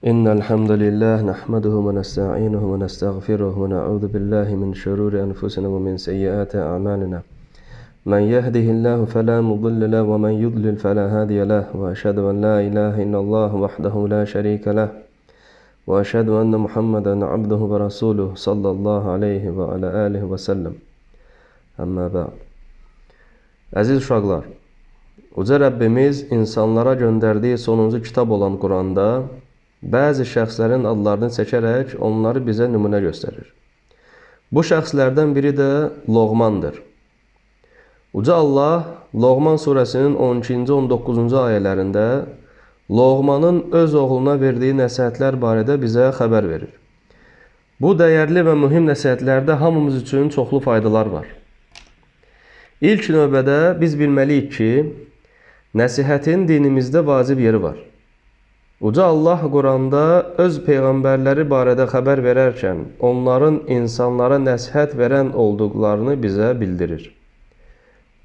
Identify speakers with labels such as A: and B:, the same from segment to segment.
A: İnnel hamdalillah nahmaduhu ve nestainuhu ve nestağfiruhu ve na'udzu billahi min şururi enfusina ve min seyyiati a'malina. Men yehdihillahu fela mudille leh ve men yudlil fela hadiye leh ve eşhedü en la ilahe illallah vahdehu la şerike leh ve eşhedü enne Muhammeden abduhu ve rasuluhu sallallahu aleyhi ve ala alihi ve sellem. Əmmə bə'd. Əziz uşaqlar, Uca Rəbbimiz insanlara göndərdiyi sonuncu kitab olan Quranda bəzi şəxslərin adlarını çəkərək onları bizə nümunə göstərir. Bu şəxslərdən biri də Loğmandır. Uca Allah Loğman surəsinin 12-ci, 19-cu ayələrində Loğmanın öz oğluna verdiyi nəsihətlər barədə bizə xəbər verir. Bu dəyərli və mühim nəsihətlərdə hamımız üçün çoxlu faydalar var. İlk növbədə biz bilməliyik ki, nəsihətin dinimizdə vacib yeri var. Uca Allah Quranda öz peyğəmbərləri barədə xəbər verərkən onların insanlara nəsihət verən olduqlarını bizə bildirir.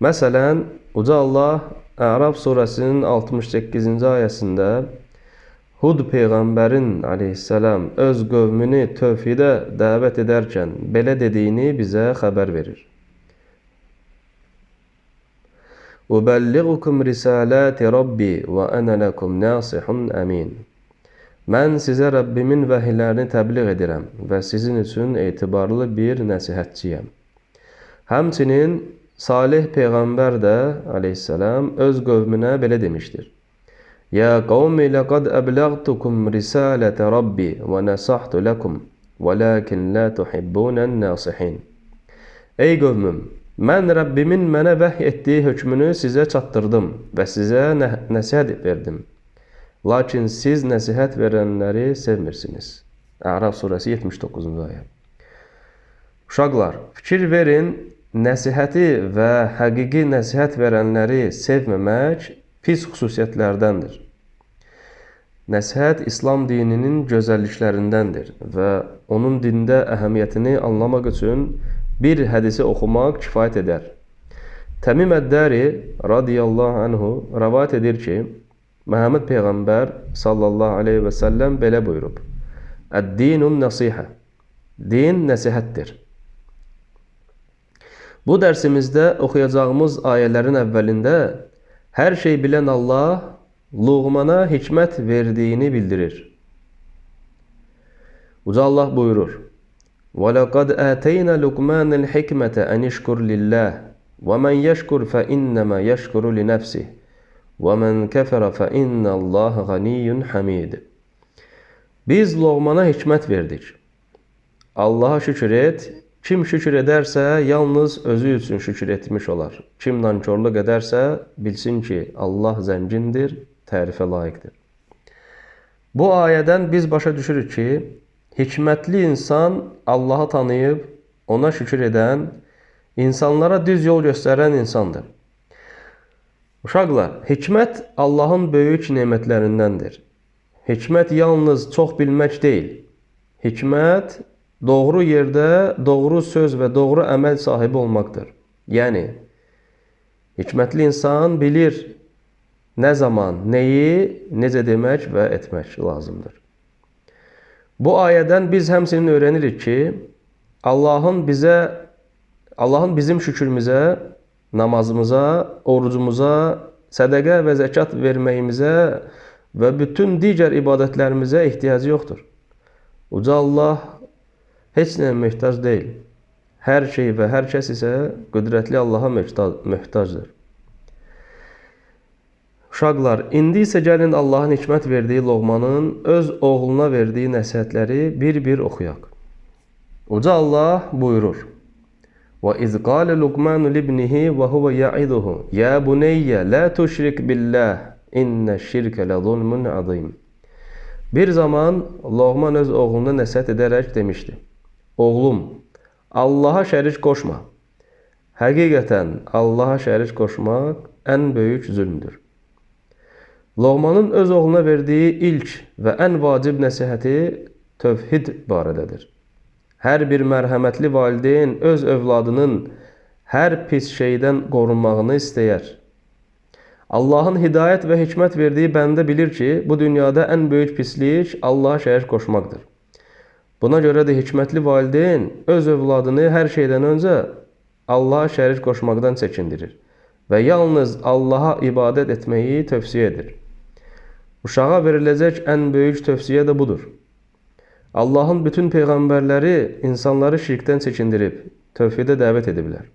A: Məsələn, Uca Allah Əraf surəsinin 68-ci ayəsində Hud peyğəmbərin aleyhissalam öz qövmünü tövhidə dəvət edərkən belə dediyini bizə xəbər verir. Ubəlliğukum risalati Rabbi və ana lakum nasihun amin. Mən sizə Rəbbimin vəhiylərini təbliğ edirəm və sizin üçün etibarlı bir nəsihətçiyəm. Həmçinin Salih peyğəmbər də aleyhissalam öz qövmünə belə demişdir. Ya qavmi laqad əbləğtukum risalata Rabbi və nasahtu lakum vəlakin la tuhibbunan nasihin. Ey qövmüm, mən Rəbbimin mənə vəhy etdiyi hökmünü sizə çatdırdım və sizə nəsihət verdim. Lakin siz nəsihət verənləri sevmirsiniz. Əraf surəsi 79-cu ayə. Uşaqlar, fikir verin, nəsihəti və həqiqi nəsihət verənləri sevməmək pis xüsusiyyətlərdəndir. Nəsihət İslam dininin gözəlliklərindəndir və onun dində əhəmiyyətini anlamaq üçün bir hədisi oxumaq kifayət edər. Təmim Əd-Dari radiyallahu anhu rəvayət edir ki, Məhəmməd Peyğəmbər sallallahu aleyhi və səlləm belə buyurub. Əd-dinun nəsihə. Din nəsihətdir. Bu dərsimizdə oxuyacağımız ayələrin əvvəlində hər şey bilən Allah Loğmana hikmət verdiyini bildirir. Uca Allah buyurur. وَلَقَدْ آتَيْنَا لُقْمَانَ الْحِكْمَةَ أَنِ اشْكُرْ لِلَّهِ وَمَنْ يَشْكُرْ فَإِنَّمَا يَشْكُرُ لِنَفْسِهِ وَمَنْ كَفَرَ فَإِنَّ اللَّهَ غَنِيٌّ حَمِيدٌ. Biz Loğmana hikmət verdik. Allaha şükür et. Kim şükür edərsə, yalnız özü üçün şükür etmiş olar. Kim nankorluq edərsə, bilsin ki, Allah zəngindir, tərifə layiqdir. Bu ayədən biz başa düşürük ki, hikmətli insan Allahı tanıyıb, ona şükür edən, insanlara düz yol göstərən insandır. Uşaqlar, hikmət Allahın böyük nemətlərindəndir. Hikmət yalnız çox bilmək deyil. Hikmət doğru yerdə doğru söz və doğru əməl sahibi olmaqdır. Yəni, hikmətli insan bilir nə zaman, nəyi, necə demək və etmək lazımdır. Bu ayədən biz həmçinin öyrənirik ki, Allahın bizim şükrümüzə, namazımıza, orucumuza, sədəqə və zəkat verməyimizə və bütün digər ibadətlərimizə ehtiyacı yoxdur. Uca Allah heç nəyə möhtac deyil. Hər şey və hər kəs isə qüdrətli Allaha möhtacdır. Uşaqlar, indi isə gəlin Allahın hikmət verdiyi Loğmanın öz oğluna verdiyi nəsihətləri bir-bir oxuyaq. Uca Allah buyurur. وَإِذْ قَالَ لُقْمَانُ لِابْنِهِ وَهُوَ يَعِظُهُ يَا بُنَيَّ لَا تُشْرِكْ بِاللَّهِ إِنَّ الشِّرْكَ لَظُلْمٌ عَظِيمٌ. Bir zaman Loğman öz oğluna nəsihət edərək demişdi. Oğlum, Allaha şərik qoşma. Həqiqətən Allaha şərik qoşmaq ən böyük zülmdür. Loğmanın öz oğluna verdiyi ilk və ən vacib nəsihəti tövhid barədədir. Hər bir mərhəmətli valideyn öz övladının hər pis şeydən qorunmağını istəyər. Allahın hidayət və hikmət verdiyi bəndə bilir ki, bu dünyada ən böyük pislik Allaha şərik qoşmaqdır. Buna görə də hikmətli valideyn öz övladını hər şeydən öncə Allaha şərik qoşmaqdan çəkindirir və yalnız Allaha ibadət etməyi tövsiyə edir. Uşağa veriləcək ən böyük tövsiyə də budur. Allahın bütün peyğəmbərləri insanları şirkdən çəkindirib, tövhidə dəvət ediblər.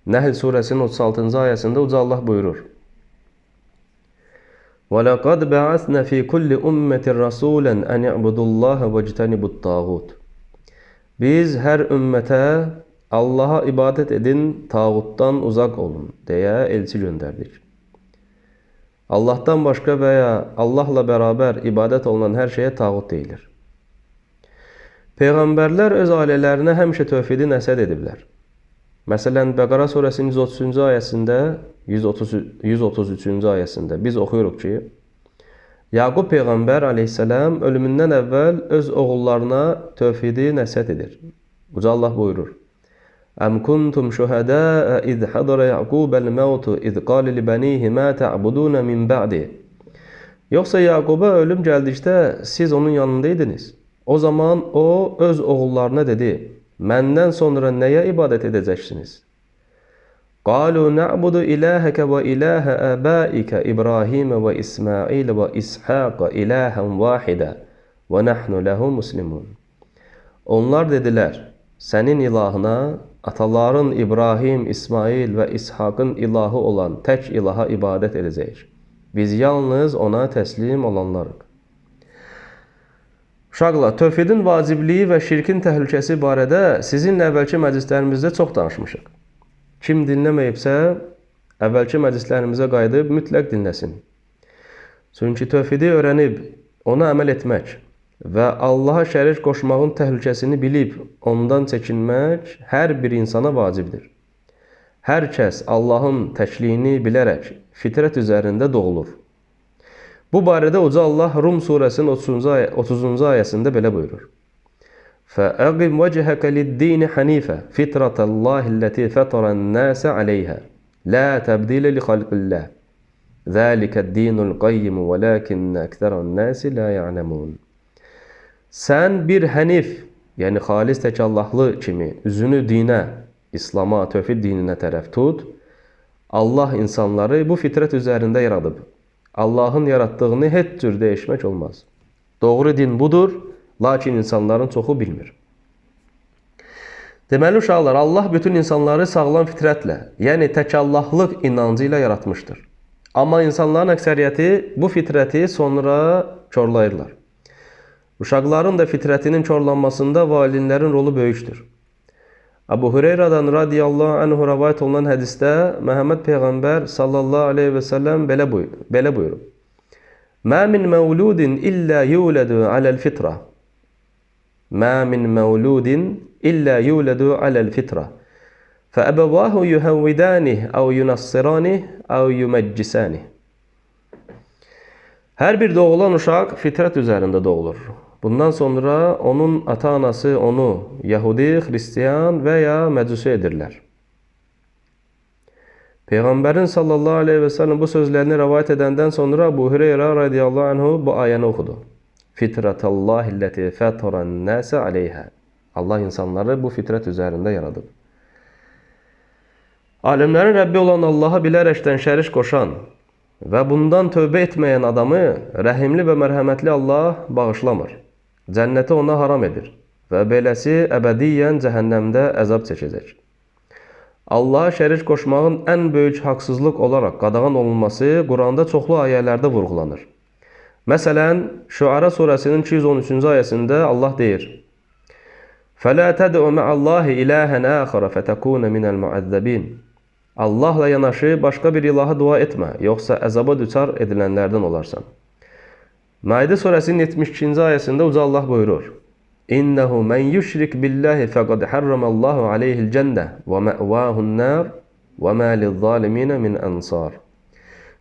A: Nəhl surəsinin 36-cı ayəsində Uca Allah buyurur: وَلَقَدْ بَعَثْنَا فِي كُلِّ أُمَّةٍ رَسُولًا أَنِ اعْبُدُوا اللَّهَ وَاجْتَنِبُوا الطَّاغُوتَ. Biz hər ümmətə Allaha ibadət edin, tağutdan uzaq olun deyə elçi göndərdik. Allahdan başqa və ya Allahla bərabər ibadət olunan hər şeyə tağut deyilir. Peyğəmbərlər öz ailələrinə həmişə tövhidi nəsihət ediblər. Məsələn, Bəqara surəsinin 130-cu ayəsində, 133-cü ayəsində biz oxuyuruq ki, Yaqub peyğəmbər əleyhissalam ölümündən əvvəl öz oğullarına tövhidi nəsihət edir. Uca Allah buyurur: Əm kuntum şuhədəə iz hadara Yaqubəl mevtu iz qale li bənihi mə tə'buduna min ba'di. Yoxsa Yaquba ölüm gəldikdə siz onun yanında idiniz. O zaman o öz oğullarına dedi: Məndən sonra nəyə ibadət edəcəksiniz? Qalu na'budu ilahaka və ilaha abaika İbrahim və İsmail və İshaq ilahan vahidə və nahnu lahu muslimun. Onlar dedilər: Sənin ilahına, ataların İbrahim, İsmail və İshaqın ilahı olan tək ilaha ibadət edəcəyik. Biz yalnız ona təslim olanlarıq. Uşaqlar, tövhidin vacibliyi və şirkin təhlükəsi barədə sizinlə əvvəlki məclislərimizdə çox danışmışıq. Kim dinləməyibsə, əvvəlki məclislərimizə qayıdıb mütləq dinləsin. Çünki tövhidi öyrənib, ona əməl etmək və Allaha şərik qoşmağın təhlükəsini bilib, ondan çəkinmək hər bir insana vacibdir. Hər kəs Allahın təkliyini bilərək fitrət üzərində doğulur. Bu barədə Uca Allah Rum surəsinin 30-cu ayəsində belə buyurur: فَأَقِمْ وَجْهَكَ لِلدِّينِ حَنِيفًا فِطْرَةَ اللَّهِ الَّتِي فَطَرَ النَّاسَ عَلَيْهَا لَا تَبْدِيلَ لِخَلْقِ اللَّهِ ذَلِكَ الدِّينُ الْقَيِّمُ وَلَكِنَّ أَكْثَرَ النَّاسِ لَا يَعْلَمُونَ. Sən bir hənif, yəni xalis tək Allahlı kimi üzünü dinə, İslama, tövhid dininə tərəf tut. Allah insanları bu fitrət üzərində yaradıb. Allahın yaratdığını heç cür dəyişmək olmaz. Doğru din budur, lakin insanların çoxu bilmir. Deməli uşaqlar, Allah bütün insanları sağlam fitrətlə, yəni tək Allahlıq inancı ilə yaratmışdır. Amma insanların əksəriyyəti bu fitrəti sonra korlayırlar. Uşaqların da fitrətinin korlanmasında valideynlərin rolu böyükdür. Əbu Hüreyrədən radiyallahu anhu rəvayət olunan hədisdə Məhəmməd Peyğəmbər sallallahu aleyhi və səlləm belə buyurub: Mə min məvludin illə yulədu aləl fitra. Mə min məvludin illə yulədu aləl fitra. Fəəbəvahu yuhəvvidanih əv yunassiranih əv yuməccisanih. Hər bir doğulan uşaq fitrət üzərində doğulur. Bundan sonra onun ata-anası onu Yahudi, Xristiyan və ya məcusi edirlər. Peyğəmbərin sallallahu aleyhi və səlləm bu sözlərini rəvayət edəndən sonra Əbu Hüreyrə radiyallahu anhu bu ayəni oxudu: Fitratallahi'l-leti fataran-nase aleyha. Allah insanları bu fitrət üzərində yaradıb. Alimlərin Rəbbi olan Allaha bilərəkdən şərik qoşan və bundan tövbə etməyən adamı rəhimli və mərhəmətli Allah bağışlamır. Cənnəti ona haram edir və beləsi əbədiyyən cəhənnəmdə əzab çəkəcək. Allaha şərik qoşmağın ən böyük haqsızlıq olaraq qadağan olunması Quranda çoxlu ayələrdə vurğulanır. Məsələn, Şüara surəsinin 213-cü ayəsində Allah deyir: "Fələ təd'u mə'allahi ilahən əxərə fətəkuna minəl muəzzəbin." Allahla yanaşı başqa bir ilaha dua etmə, yoxsa əzaba düçar edilənlərdən olarsan. Maidə surəsinin 72-ci ayəsində Uca Allah buyurur: İnnehu men yushrik billahi faqad harramallahu aleyhi'l cennə və mə'vahun-nar və ma liz-zalimin min ansar.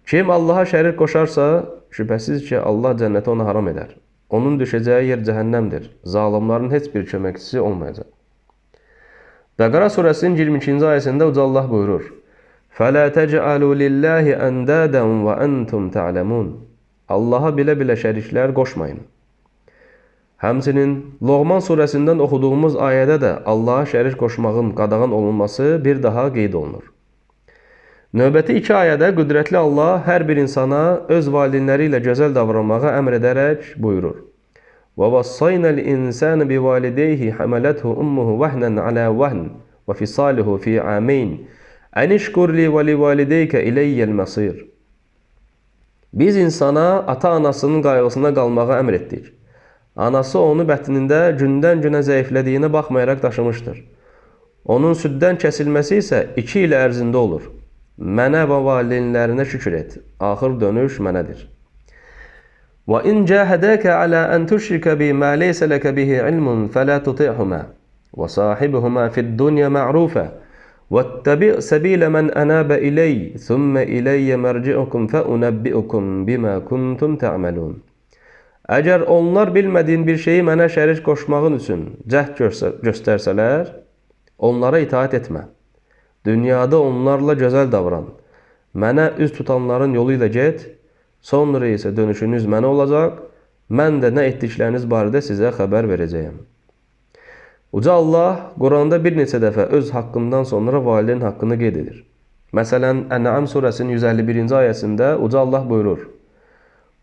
A: Kim Allaha şərik qoşarsa, şübhəsiz ki, Allah cənnəti ona haram edər. Onun düşəcəyi yer cəhənnəmdir. Zalimların heç bir köməkçisi olmayacaq. Bəqara surəsinin 22-ci ayəsində Uca Allah buyurur: فَلَا تَجْعَلُوا لِلّٰهِ أَنْدَادًا وَأَنْتُمْ تَعْلَمُونَ. Allaha bilə-bilə şəriklər qoşmayın. Həmçinin Loğman surəsindən oxuduğumuz ayədə də Allaha şərik qoşmağın qadağan olunması bir daha qeyd olunur. Növbəti iki ayədə qüdrətli Allah hər bir insana öz valideynləri ilə gözəl davranmağı əmr edərək buyurur. وَوَصَّيْنَا الْاِنْسَانَ بِوَالِدَيْهِ حَمَلَتْهُ أُمُّهُ وَهْنًا عَلَى وَهْنٍ وَفِصَالُهُ فِي عَامَيْنِ أَنِ اشْكُرْ لِي وَلِوَالِدَيْكَ إِلَيَّ الْمَصِيرُ. Biz insana ata-anasının qayğısına qalmağı əmr etdik. Anası onu bətnində gündən günə zəiflədiyinə baxmayaraq daşımışdır. Onun süddən kəsilməsi isə 2 il ərzində olur. Mənə və valideynlərinə şükür et. Axır dönüş mənədir. وَإِنْ جَاهَدَاكَ عَلَى أَنْ تُشْرِكَ بِي مَا لَيْسَ لَكَ بِهِ عِلْمٌ فَلَا تُطِعْهُمَا وَصَاحِبْهُمَا فِي الدُّنْيَا مَعْرُوفًا وَاتَّبِعْ سَبِيلَ مَنْ أَنَابَ إِلَيَّ ثُمَّ إِلَيَّ مَرْجِعُكُمْ فَأُنَبِّئُكُمْ بِمَا كُنْتُمْ تَعْمَلُونَ. Əgər onlar bilmədiyin bir şeyi mənə şərik qoşmağın üçün cəhd göstərsələr, onlara itaat etmə. Dünyada onlarla gözəl davran. Mənə üz tutanların yolu ilə get, sonra isə dönüşünüz mənə olacaq, mən də nə etdikləriniz barədə sizə xəbər verəcəyəm. Uca Allah Quranda bir neçə dəfə öz haqqından sonra valideyn haqqını qeyd edir. Məsələn, Ən'am surəsinin 151-ci ayəsində Uca Allah buyurur: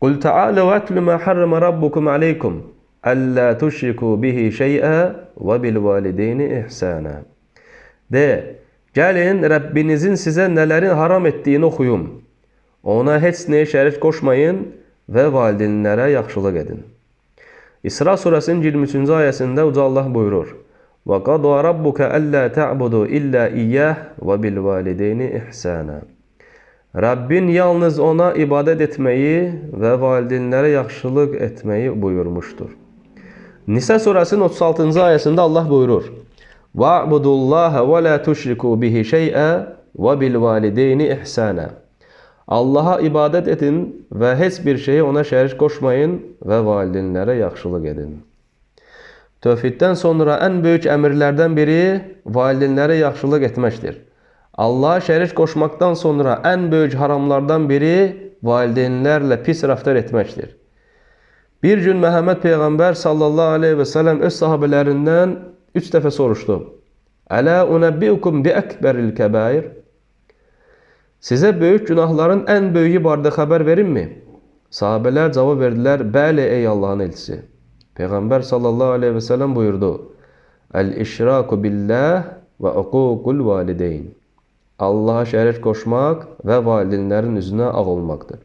A: "Qul ta'alu atlu ma harrama rabbukum alaykum alla tuşriku bihi şey'a ve bil valideyni ihsana." De, gəlin Rəbbinizin sizə nələrin haram etdiyini oxuyum. Ona heç nəyə şərik qoşmayın və valideynlərə yaxşılıq edin. İsra surəsinin 23-cü ayəsində Uca Allah buyurur: "Və qada rabbuka alla ta'budu illa iyyah və bil valideyni ihsana." Rəbbin yalnız ona ibadət etməyi və valideynlərə yaxşılıq etməyi buyurmuşdur. Nisa surəsinin 36-cı ayəsində Allah buyurur: "Va'budullaha və la tuşriku bihi şey'a və bil valideyni ihsana." Allaha ibadət edin və heç bir şeyi ona şərik qoşmayın və valideynlərə yaxşılıq edin. Tövhiddən sonra ən böyük əmrlərdən biri valideynlərə yaxşılıq etməkdir. Allaha şərik qoşmaqdan sonra ən böyük haramlardan biri valideynlərlə pis rəftar etməkdir. Bir gün Məhəmməd Peyğəmbər sallallahu aleyhi və səlləm öz sahabələrindən 3 dəfə soruşdu: "Ələ unəbbiukum bi əkbəril kəbair?" Sizə böyük günahların ən böyüyü barədə xəbər verimmi? Sahabələr cavab verdilər: "Bəli, ey Allahın elçisi." Peyğəmbər sallallahu aleyhi və səlləm buyurdu: "Əl-işraku billah və uququl valideyn." Allaha şərik qoşmaq və valideynlərin üzünə ağ olmaqdır.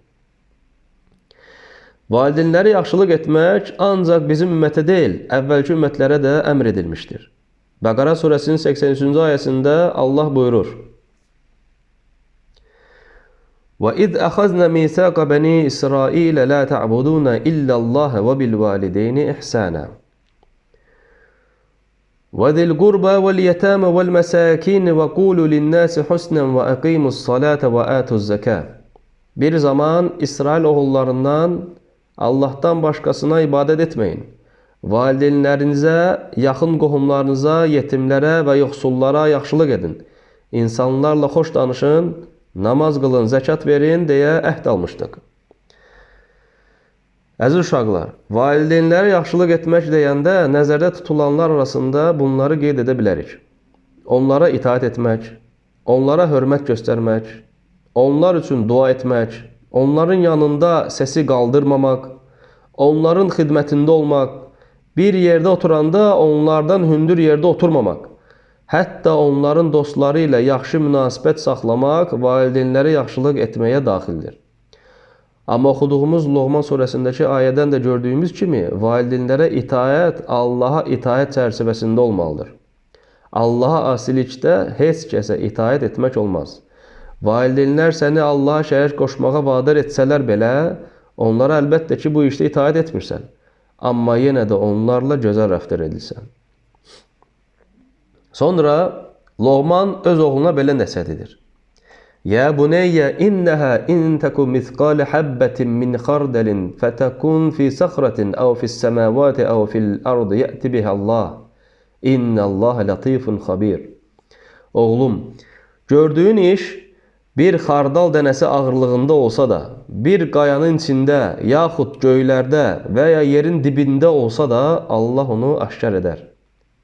A: Valideynlərə yaxşılıq etmək ancaq bizim ümmətə deyil, əvvəlki ümmətlərə də əmr edilmişdir. Bəqara surəsinin 83-cü ayəsində Allah buyurur: وَإِذْ أَخَذْنَا مِيثَاقَ بَنِي إِسْرَائِيلَ لَا تَعْبُدُونَ إِلَّا اللَّهَ وَبِالْوَالِدَيْنِ إِحْسَانًا وَذِي الْقُرْبَى وَالْيَتَامَى وَالْمَسَاكِينِ وَقُولُوا لِلنَّاسِ حُسْنًا وَأَقِيمُوا الصَّلَاةَ وَآتُوا الزَّكَاةَ. Bir zaman İsrail oğullarından Allahdan başqasına ibadət etməyin. Valideynlərinizə, yaxın qohumlarınıza, yetimlərə və yoxsullara yaxşılıq edin. İnsanlarla xoş danışın, namaz qılın, zəkat verin deyə əhd almışdıq. Əziz uşaqlar, valideynlərə yaxşılıq etmək deyəndə nəzərdə tutulanlar arasında bunları qeyd edə bilərik. Onlara itaat etmək, onlara hörmət göstərmək, onlar üçün dua etmək, onların yanında səsi qaldırmamaq, onların xidmətində olmaq, bir yerdə oturanda onlardan hündür yerdə oturmamaq, hətta onların dostları ilə yaxşı münasibət saxlamaq valideynlərə yaxşılıq etməyə daxildir. Amma oxuduğumuz Loğman surəsindəki ayədən də gördüyümüz kimi valideynlərə itaət Allaha itaət çərçivəsində olmalıdır. Allaha asilikdə heç kəsə itaət etmək olmaz. Valideynlər səni Allaha şərik qoşmağa vadar etsələr belə, onlara əlbəttə ki, bu işdə itaət etmirsən. Amma yenə də onlarla gözəl rəftar edirsən. Sonra Loğman öz oğluna belə nəsihət edir: "Ya buneyyə innəhə in təku mithqalə həbbətin min xardəlin fətəkun fi saxratin əv fis-səmavati əv fil-ardı yəti bihə Allah. İnnəllaha lətifun xabir." Oğlum, gördüyün iş Bir xardal dənəsi ağırlığında olsa da, bir qayanın içində, yaxud göylərdə və ya yerin dibində olsa da Allah onu aşkar edər.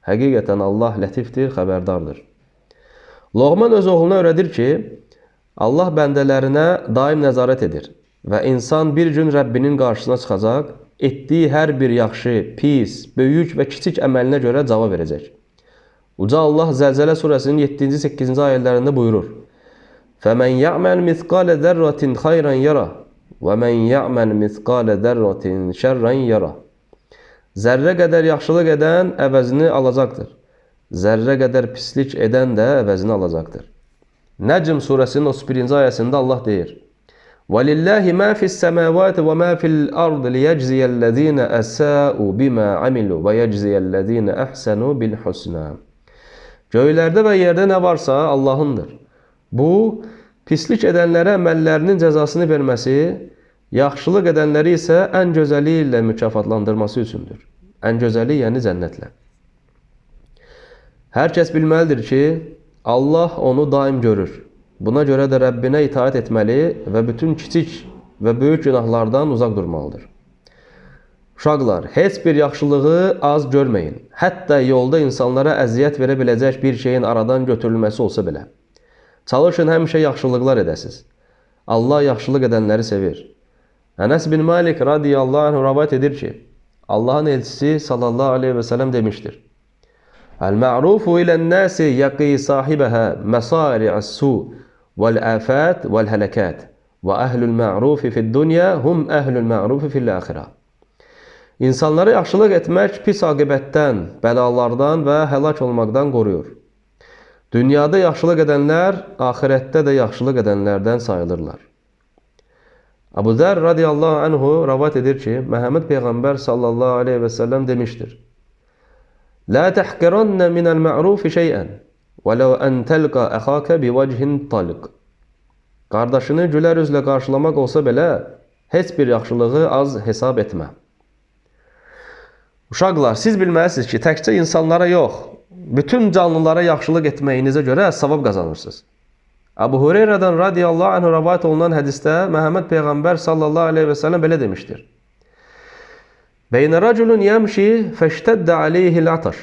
A: Həqiqətən Allah lətifdir, xəbərdardır. Loğman öz oğluna öyrədir ki, Allah bəndələrinə daim nəzarət edir və insan bir gün Rəbbinin qarşısına çıxacaq, etdiyi hər bir yaxşı, pis, böyük və kiçik əməlinə görə cavab verəcək. Uca Allah Zəlzələ surəsinin 7-ci, 8-ci ayələrində buyurur: "Fəmən ya'məl misqalə zərrətin xeyran yara və mən ya'məl misqalə zərrətin şərran yara." Zərrə qədər yaxşılıq edən əvəzini alacaqdır. Zərrə qədər pislik edən də əvəzini alacaqdır. Nəcm surəsinin 31-ci ayəsində Allah deyir: وَلِلَّهِ مَا فِي السَّمَاوَاتِ وَمَا فِي الْأَرْضِ لِيَجْزِيَ الَّذ۪ينَ أَسَاءُوا بِمَا عَمِلُوا وَيَجْزِيَ الَّذ۪ينَ أَحْسَنُوا بِالْحُسْنَى. Göylərdə və yerdə nə varsa Allahındır. Bu, pislik edənlərə əməllərinin cəzasını verməsi, yaxşılıq edənləri isə ən gözəli ilə mükafatlandırması üçündür. Ən gözəli, yəni cənnətlə. Hər kəs bilməlidir ki, Allah onu daim görür. Buna görə də Rəbbinə itaat etməli və bütün kiçik və böyük günahlardan uzaq durmalıdır. Uşaqlar, heç bir yaxşılığı az görməyin. Hətta yolda insanlara əziyyət verə biləcək bir şeyin aradan götürülməsi olsa belə. Çalışın, həmişə yaxşılıqlar edəsiniz. Allah yaxşılıq edənləri sevir. Ənəs bin Malik radiyallahu anh rəvayət edir ki, Allahın elçisi sallallahu aleyhi və səlləm demişdir: Əl-mə'rufu ilən-nasi yaqi sahibəhə məsari'əs-su vəl-afat vəl-hələkat və əhlül mə'rufi fid-dunya hum əhlül mə'rufi fil-axirə. İnsanlara yaxşılıq etmək pis aqibətdən, bəlalardan və həlak olmaqdan qoruyur. Dünyada yaxşılıq edənlər, axirətdə də yaxşılıq edənlərdən sayılırlar. Əbu Zər radiyallahu anhu rəvayət edir ki, Məhəmməd Peyğəmbər sallallahu aleyhi və səlləm demişdir: La təhqirannə minəl mə'rufi şeyən və ləv ən təlqa əxakə bivəchin talq. Qardaşını gülər üzlə qarşılamaq olsa belə, heç bir yaxşılığı az hesab etmə. Uşaqlar, siz bilməlisiniz ki, təkcə insanlara yox, bütün canlılara yaxşılıq etməyinizə görə savab qazanırsınız. Əbu Hüreyrədən radiyallahu anh rəvayət olunan hədisdə Məhəmməd Peyğəmbər sallallahu aleyhi və səlləm belə demişdir: Beynə rəculun yəmşi fəştəddə aleyhil ataş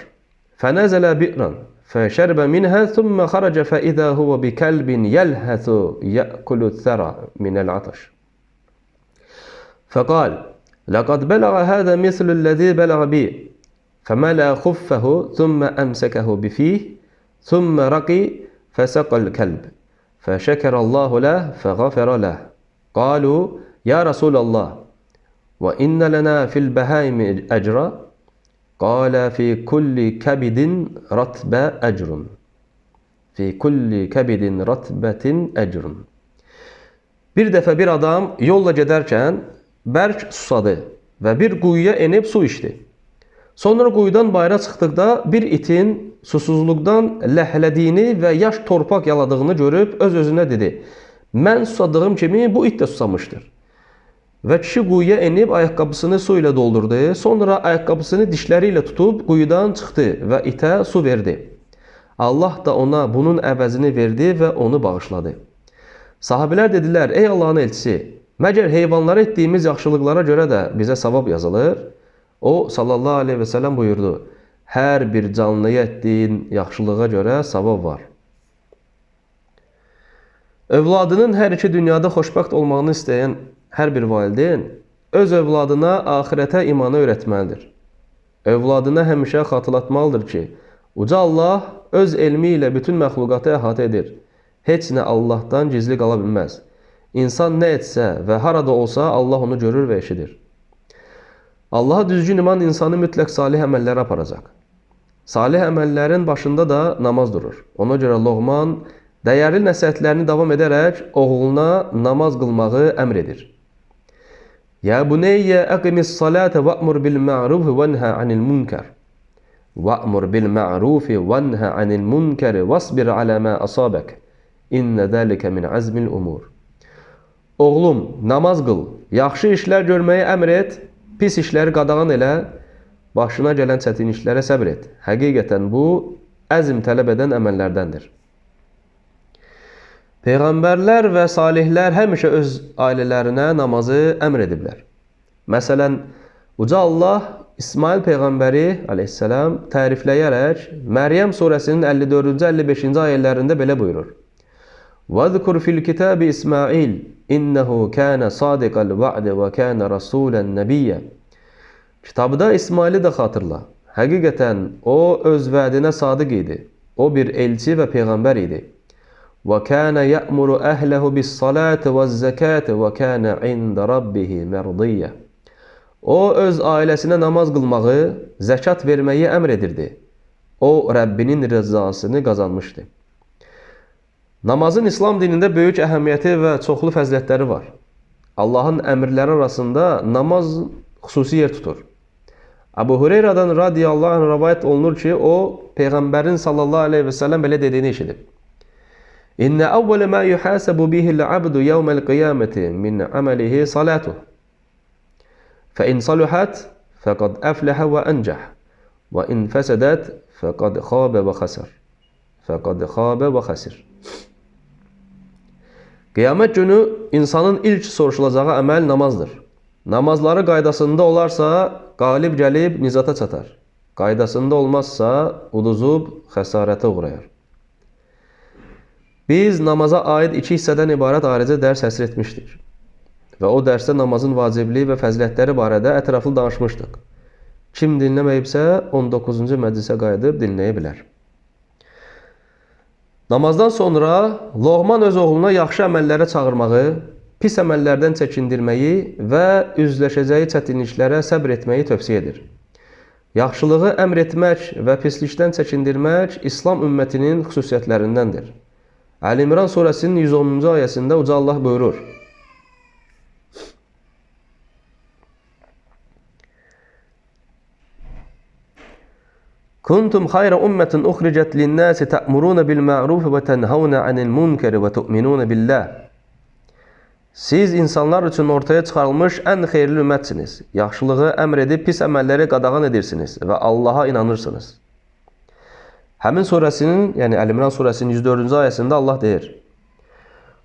A: fənəzələ bi'ran fəşərbə minhə thümmə xaracə fəidə huvə bi kəlbin yəlhətu yəkulü thərə minəl ataş. Fəqal, لقد بلغ هذا مثل الذي بلغ بي فملأ خفه ثم أمسكه بفيه ثم رقي فسقى الكلب فشكر الله له فغفر له. قالوا يا رسول الله وإن لنا في البهائم أجرا قال في كل كبد رتبة أجر في كل كبد رتبة أجر. Bir dəfə bir adam yolla gedərkən bərk susadı və bir quyuya enib su içdi. Sonra quyudan bayıra çıxdıqda bir itin susuzluqdan ləhlədiyini və yaş torpaq yaladığını görüb öz-özünə dedi: Mən susadığım kimi bu it də susamışdır. Və kişi quyuya enib ayaqqabısını su ilə doldurdu. Sonra ayaqqabısını dişləri ilə tutub quyudan çıxdı və itə su verdi. Allah da ona bunun əvəzini verdi və onu bağışladı. Sahabələr dedilər: Ey Allahın elçisi, məgər heyvanlara etdiyimiz yaxşılıqlara görə də bizə savab yazılır? O sallallahu aleyhi və səlləm buyurdu: Hər bir canlıya etdiyin yaxşılığa görə savab var. Övladının hər iki dünyada xoşbəxt olmağını istəyən hər bir valideyn öz övladına axirətə imanı öyrətməlidir. Övladına həmişə xatırlatmalıdır ki, Uca Allah öz elmi ilə bütün məxluqatı əhatə edir. Heç nə Allahdan gizli qala bilməz. İnsan nə etsə və harada olsa Allah onu görür və eşidir. Allaha düzgün iman insanı mütləq salih əməllərə aparacaq. Salih əməllərin başında da namaz durur. Ona görə Loğman dəyərli nəsihətlərini davam edərək oğluna namaz qılmağı əmr edir. Ya buneyyə əqimis salətə və'mur bil ma'rufi vənhə anil münkər. Və'mur bil ma'rufi vənhə anil münkəri vəsbir alə mə asabək. İnnə zəlikə min əzmil umur. Oğlum, namaz qıl, yaxşı işlər görməyi əmr et, pis işləri qadağan elə, başına gələn çətin işlərə səbr et. Həqiqətən bu, əzm tələb edən əməllərdəndir. Peyğəmbərlər və salihlər həmişə öz ailələrinə namazı əmr ediblər. Məsələn, Uca Allah İsmail Peyğəmbəri aleyhissalam tərifləyərək Məryəm surəsinin 54-cü 55-ci ayələrində belə buyurur. وَذْكُرْ فِي الْكِتَابِ إِسْمَاعِيلَ إِنَّهُ كَانَ صَادِقَ الْوَعْدِ وَكَانَ رَسُولًا نَبِيًّا. Kitabda İsmaili də xatırla. Həqiqətən o öz vədinə sadiq idi. O bir elçi və peyğəmbər idi. وَكَانَ يَأْمُرُ أَهْلَهُ بِالصَّلَاةِ وَالزَّكَاةِ وَكَانَ عِنْدَ رَبِّهِ مَرْضِيًّا. O öz ailəsinə namaz qılmağı, zəkat verməyi əmr edirdi. O Rəbbinin rızasını qazanmışdı. Namazın İslam dinində böyük əhəmiyyəti və çoxlu fəzilətləri var. Allahın əmrləri arasında namaz xüsusi yer tutur. Əbu Hüreyrədən radiyallahu anh rəvayət olunur ki, o Peyğəmbərin sallallahu aleyhi və səlləm belə dediyini eşidib. İnnə əvvələ mə yuhəsəbu bihil abdu yevməl qiyaməti min əməlihi salatuh. Fə in saluhat fəqad əfləhə və əncəh və in fəsədət fəqad xabə və xəsər. Fəqad xabə və xəsir. Qiyamət günü insanın ilk soruşulacağı əməl namazdır. Namazları qaydasında olarsa, qalib gəlib nicata çatar. Qaydasında olmazsa, uduzub xəsarətə uğrayar. Biz namaza aid iki hissədən ibarət ayrıca dərs həsr etmişdik. Və o dərsdə namazın vacibliyi və fəzilətləri barədə ətraflı danışmışdıq. Kim dinləməyibsə, 19-cu məclisə qayıdıb dinləyə bilər. Namazdan sonra Loğman öz oğluna yaxşı əməllərə çağırmağı, pis əməllərdən çəkindirməyi və üzləşəcəyi çətinliklərə səbr etməyi tövsiyə edir. Yaxşılığı əmr etmək və pislikdən çəkindirmək İslam ümmətinin xüsusiyyətlərindəndir. Əl-İmran surəsinin 110-cu ayəsində Uca Allah buyurur. Kuntum xayra ummetin uxricət linnəsi tə'muruna bil ma'ruf və tənhavna anil munkeri və tu'minuna billah. Siz insanlar üçün ortaya çıxarılmış ən xeyirli ümmətsiniz. Yaxşılığı əmr edib pis əməlləri qadağan edirsiniz və Allaha inanırsınız. Həmin surəsinin, yəni Əl-İmran surəsinin 104-cü ayəsində Allah deyir: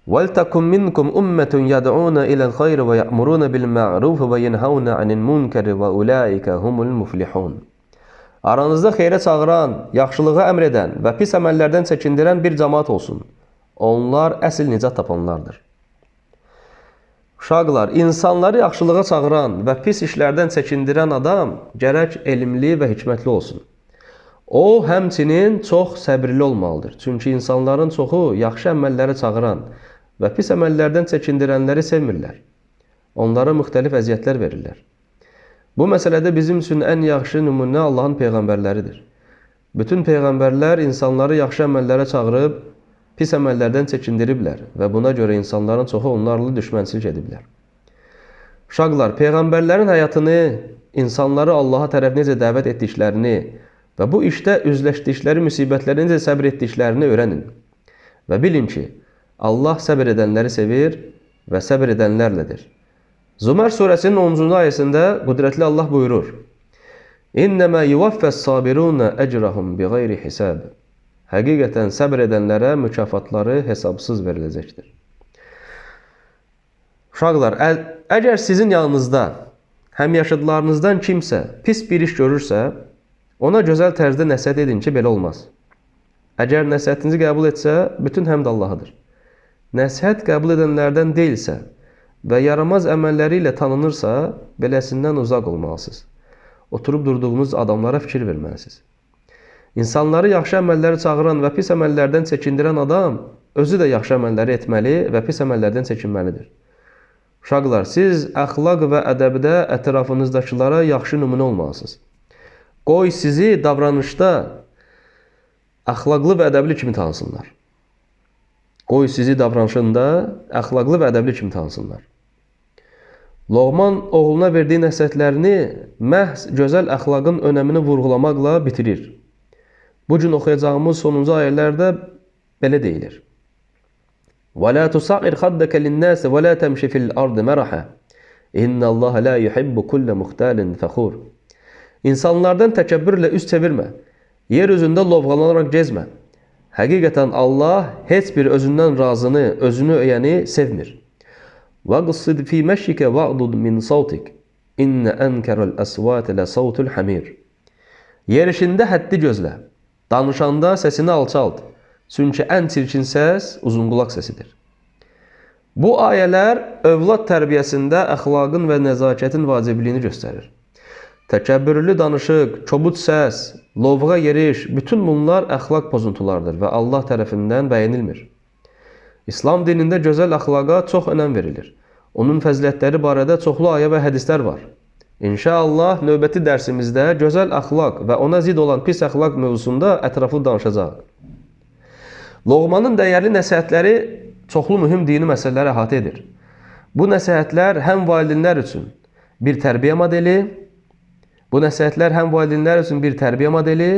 A: وَلْتَكُمْ مِنْكُمْ أُمَّةٌ يَدْعُونَ إِلَى الْخَيْرِ وَيَأْمُرُونَ بِالْمَعْرُوفِ وَيَنْهَوْنَ عَنِ الْمُنْكَرِ وَأُولَٰئِكَ هُمُ الْمُفْلِحُونَ. Aranızda xeyrə çağıran, yaxşılığı əmr edən və pis əməllərdən çəkindirən bir cəmaat olsun. Onlar əsl nicat tapanlardır. Uşaqlar, insanları yaxşılığa çağıran və pis işlərdən çəkindirən adam gərək elmli və hikmətli olsun. O, həmçinin çox səbirli olmalıdır. Çünki insanların çoxu yaxşı əməllərə çağıran və pis əməllərdən çəkindirənləri sevmirlər. Onlara müxtəlif əziyyətlər verirlər. Bu məsələdə bizim üçün ən yaxşı nümunə Allahın peyğəmbərləridir. Bütün peyğəmbərlər insanları yaxşı əməllərə çağırıb, pis əməllərdən çəkindiriblər və buna görə insanların çoxu onlarla düşmənçilik ediblər. Uşaqlar, peyğəmbərlərin həyatını, insanları Allaha tərəf necə dəvət etdiklərini və bu işdə üzləşdikləri müsibətləri necə səbr etdiklərini öyrənin. Və bilin ki, Allah səbr edənləri sevir və səbr edənlərlədir. Zümər surəsinin 10-cu ayəsində qüdrətli Allah buyurur: İnnəmə yuvaffəs sabiruna ecrahum biğeyri hisab. Həqiqətən səbr edənlərə mükafatları hesabsız veriləcəkdir. Uşaqlar, əgər sizin yanınızda həmyaşıdlarınızdan kimsə pis bir iş görürsə, ona gözəl tərzdə nəsihət edin ki, belə olmaz. Əgər nəsihətinizi qəbul etsə, bütün həmd Allahadır. Nəsihət qəbul edənlərdən deyilsə və yaramaz əməlləri ilə tanınırsa, beləsindən uzaq olmalısınız. Oturub durduğunuz adamlara fikir verməlisiniz. İnsanları yaxşı əməlləri çağıran və pis əməllərdən çəkindirən adam özü də yaxşı əməlləri etməli və pis əməllərdən çəkinməlidir. Uşaqlar, siz əxlaq və ədəbdə ətrafınızdakılara yaxşı nümunə olmalısınız. Qoy sizi davranışda əxlaqlı və ədəbli kimi tanısınlar. Qoy sizi davranışında əxlaqlı və ədəbli kimi tanısınlar. Loğman oğluna verdiyi nəsihətlərini məhz gözəl əxlaqın önəmini vurğulamaqla bitirir. Bu gün oxuyacağımız sonuncu ayələrdə belə deyilir. وَلَا تُصَعِّرْ خَدَّكَ لِلنَّاسِ وَلَا تَمْشِ فِي الْأَرْضِ مَرَحًا إِنَّ اللّٰهَ لَا يُحِبُّ كُلَّ مُخْتَالٍ فَخُورٍ. İnsanlardan təkəbbürlə üz çevirmə, yer üzündə lovğalanaraq gezmə. Həqiqətən Allah heç bir özündən razını, özünü öyəni sevmir. وَقْصِدْ فِي مَشِّكَ وَعْضُدْ مِنْ صَوْتِكَ اِنَّ أَنْكَرَ الْأَسْوَاتِ لَصَوْتُ الْحَمِيرِ. Yerişində həddi gözlə. Danışanda səsini alçalt. Çünki ən çirkin səs uzunqulaq səsidir. Bu ayələr övlad tərbiyəsində əxlaqın və nəzakətin vacibliyini göstərir. Təkəbbürlü danışıq, kobud səs, lovğa yeriş, bütün bunlar əxlaq pozuntulardır və Allah tərəfindən bəyənilmir. İslam dinində gözəl əxlaqa çox önəm verilir. Onun fəzilətləri barədə çoxlu ayə və hədislər var. İnşallah növbəti dərsimizdə gözəl əxlaq və ona zid olan pis əxlaq mövzusunda ətraflı danışacağıq. Loğmanın dəyərli nəsihətləri çoxlu mühüm dini məsələləri əhatə edir. Bu nəsihətlər həm valideynlər üçün bir tərbiyə modeli,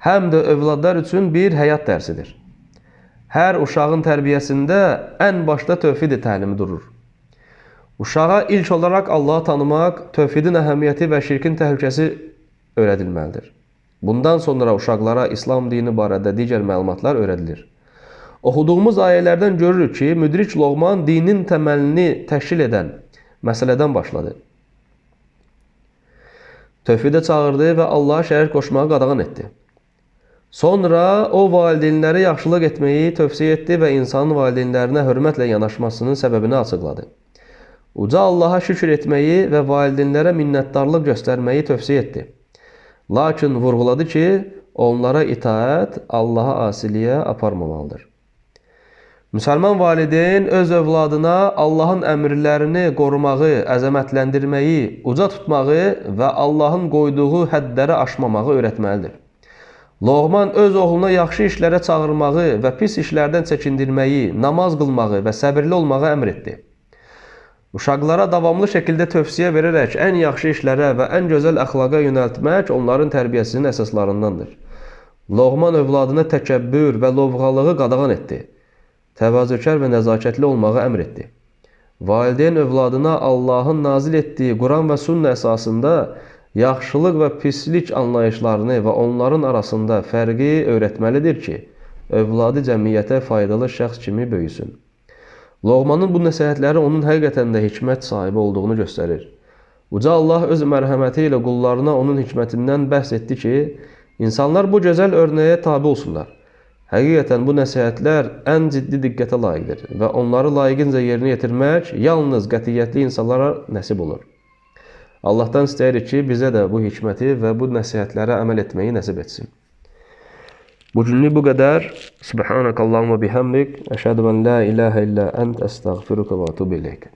A: həm də övladlar üçün bir həyat dərsidir. Hər uşağın tərbiyəsində ən başda tövhid təlimi durur. Uşağa ilk olaraq Allahı tanımaq, tövhidin əhəmiyyəti və şirkin təhlükəsi öyrədilməlidir. Bundan sonra uşaqlara İslam dini barədə digər məlumatlar öyrədilir. Oxuduğumuz ayələrdən görürük ki, müdrik Loğman dinin təməlini təşkil edən məsələdən başladı. Tövhidə çağırdı və Allaha şərik qoşmağı qadağan etdi. Sonra o valideynlərə yaxşılıq etməyi tövsiyə etdi və insanın valideynlərinə hörmətlə yanaşmasının səbəbini açıqladı. Uca Allaha şükür etməyi və valideynlərə minnətdarlıq göstərməyi tövsiyə etdi. Lakin vurğuladı ki, onlara itaət Allaha asiliyə aparmamalıdır. Müsəlman valideyn öz övladına Allahın əmrlərini qorumağı, əzəmətləndirməyi, uca tutmağı və Allahın qoyduğu hədləri aşmamağı öyrətməlidir. Loğman öz oğluna yaxşı işlərə çağırmağı və pis işlərdən çəkindirməyi, namaz qılmağı və səbirli olmağı əmr etdi. Uşaqlara davamlı şəkildə tövsiyə verərək ən yaxşı işlərə və ən gözəl əxlaqa yönəltmək onların tərbiyəsinin əsaslarındandır. Loğman övladına təkəbbür və lovğalığı qadağan etdi. Təvazökar və nəzakətli olmağı əmr etdi. Valideyn övladına Allahın nazil etdiyi Quran və sünnə əsasında yaxşılıq və pislik anlayışlarını və onların arasında fərqi öyrətməlidir ki, övladı cəmiyyətə faydalı şəxs kimi böyüsün. Loğmanın bu nəsihətləri onun həqiqətən də hikmət sahibi olduğunu göstərir. Uca Allah öz mərhəməti ilə qullarına onun hikmətindən bəhs etdi ki, insanlar bu gözəl örnəyə tabi olsunlar. Həqiqətən bu nəsihətlər ən ciddi diqqətə layiqdir və onları layiqincə yerinə yetirmək yalnız qətiyyətli insanlara nəsib olur. Allahdan istəyirik ki, bizə də bu hikməti və bu nəsihətlərə əməl etməyi nəsib etsin. Bugünlük bu qədər. Subhanakallahumma bihamdik. Əşhədu ən la ilahə illə ənt, əstəğfiruka və etûbü ileyk.